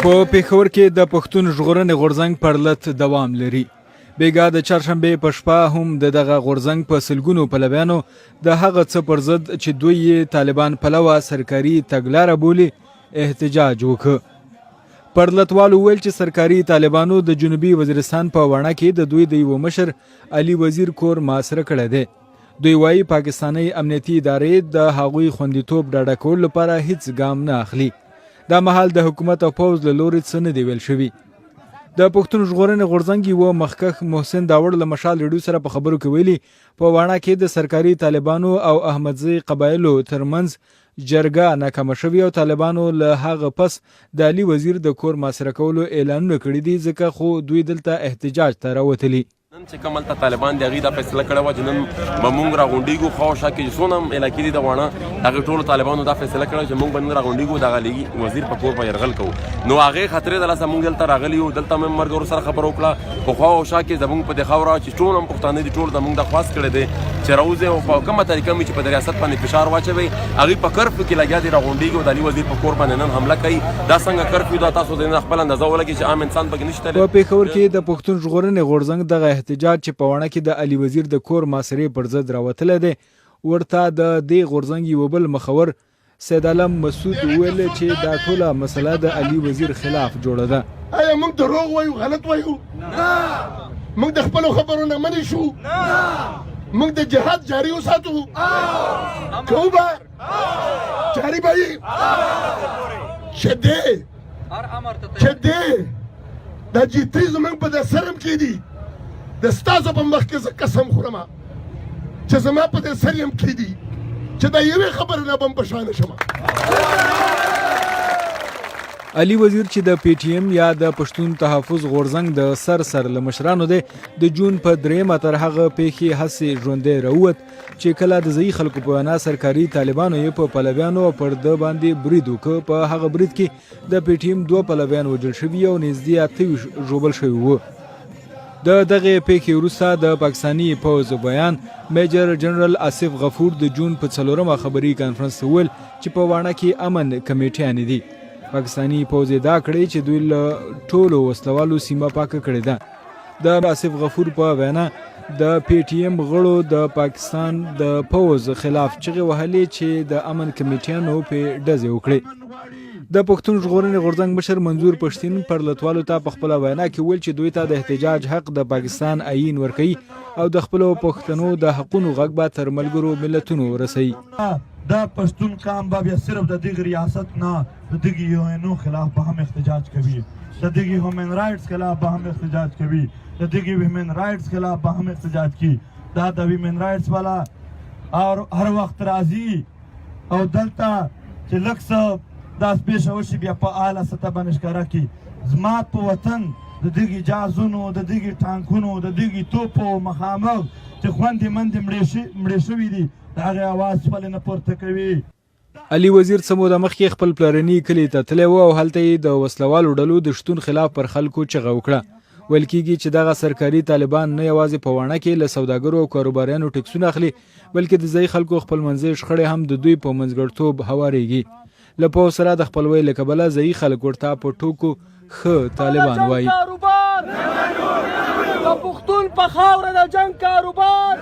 په پېښور کې د پښتون ژغورنې غورځنګ پرلت دوام لري. بیګا د چهارشنبې په شپه هم د دغه غورځنګ په سلګونو پلویانو د هغه څه پر ضد چې دوی یې طالبان پلوه سرکاري تګلاره بولي احتجاج وکړ. پرلتوالو وویل چې سرکاري طالبانو د جنوبي وزیرستان په واڼه کې د دوی د یوه مشر علي وزیر کور محاصره کړی دی. دوی وايي پاکستانۍ امنیتي ادارې د هغوی خوندیتوب ډاډه کولو لپاره هیڅ ګام نه اخلي. دا مهال د حکومت او پوځ له لوري څه نه دی ویل شوي. د پښتون ژغورنې غورځنګ یوه مخکښ محسن داوړ له مشال ریډیو سره په خبرو کې ویلي، په واڼه کې د سرکاري طالبانو او احمدزي قبایلو ترمنځ جرګه ناکامه شوې او طالبانو له هغه پس د علي وزیر د کور محاصره کولو اعلانونه کړي دي، ځکه خو دوی دلته احتجاج ته راوتلي. نن چې کوم هلته طالبان دي هغوی دا فیصله کړې وه چې نن به مونږ راغونډېږو، خواوشا کې چې څونه هم علاقې دي د واڼه هغې ټولو طالبانو دا فیصله کړې چې مونږ به نن راغونډېږو د علي وزیر په کور به یرغل کوو. نو هغې خطرې د لاسه مونږ دلته راغلي یو، دلته مې ملګرو سره خبره وکړه. په خواوشا کې زمونږ په دې خاوره چې ټول هم پښتانه دي ټول زمونږ دا خواست کړی دی چې راوځئ او په کومه طریقه مې چې په ریاست باندې فشار واچوي. هغوی په کرفیو کې لګیا دي راغونډېږي او د علي وزیر په کور باندې نن حمله کوي. دا څنګه کرفیو ده؟ تاسو د دې نه خپل اندازه ولګئ چې عام انسان پکې نشي تللی. په پېښور کې د پښتون ژغورنې غورځنګ دغه احتجاج چې په واڼه کې د علي وزیر د کور محاصرې پر ضد راوتلی دی، ورته د دې غورځنګ یوه بل مخور سید عالم مسعود وویل چې دا ټوله مسله د علي وزیر خلاف جوړه ده. آیا موږ دروغ وایو، غلط وایو؟ نه. موږ د خپلو خبرو نه منې شو؟ نه. موږ د جهاد جاري وساتو؟ کوو به؟ جاري به وي؟ چې دی چې دی دا جیتۍ زموږ په د سرم کې دي، د ستاسو په مخ کې زه قسم خورم چې زما په دې سر یم کې دي چې دا یوې خبرې نه به هم په شا نه شم. علي وزیر چې د پي ټي ایم یا د پښتون تحفظ غورځنګ د سر سر له مشرانو دی، د جون په درېیمه تر هغه پېښې هسې ژوندی راووت چې کله د ځایي خلکو په وینا سرکاري طالبانو یې په پلویانو او پر ده باندې برید وکړ. په هغه برید کې د پي ټي ایم دوه پلویان وژل شوي او نږدې 28 ژوبل شوي وو. د دغې پیښې وروسته د پاکستاني پوځ ویاند میجر جنرال آصف غفور د جون په څلورمه خبري کانفرنس ته وویل چې په واڼه کې امن کمیټیانې دي. پاکستاني پوځ ادعا کړې چې دوی له ټولو وسلوالو سیمه پاکه کړې ده. د آصف غفور په وینا د پي ټي ایم غړو د پاکستان د پوځ خلاف چغې وهلې چې د امن کمیټیانو په ډزې وکړې. د پښتون ژغورنې غورځنګ مشر منظور پښتین پرلتوالو ته په خپله وینا کې وویل چې دوی ته د احتجاج حق د پاکستان آئین ورکوي او د خپلو پښتنو د حقونو غږ به تر ملګرو ملتونو ورسوي. دا پښتون قام به بیا صرف د دغه ریاست نه د دغه یو این او خلاف به هم احتجاج کوي، د دغه هیومن رائټس خلاف به هم احتجاج کوي، د دغه ویمن رائټس خلاف به هم احتجاج کوي. دا د ویمن رائټس والا او هر وخت راځي او دلته چې لږ څه داس پېښه وشي بیا په اعلی سطح باندې ښکاره کړي. زما په وطن د دغې جازونو، د دغې ټانکونو، د دغې توپو مخامخ چې خوندې مندې مړې شوې دي، د هغې اواز ولې نه پورته کوي؟ علي وزیر څه موده مخکې خپل پلرني کلي ته تللی و او هلته یې د وسلوالو ډلو د شتون خلاف پر خلکو چغه وکړه. ویل کیږي چې دغه سرکاري طالبان نه یوازې په واڼه کې له سوداګرو او کاروباریانو ټکسونه اخلي، بلکې د ځایي خلکو خپلمنځي شخړې هم د دوی په منځګړتوب هوارېږي. له پوځ سره د خپلوۍ له کبله ځایي خلک ورته په ټوکو ښه طالبان وایي. د پښتون په خاوره د جنګ کاروبار.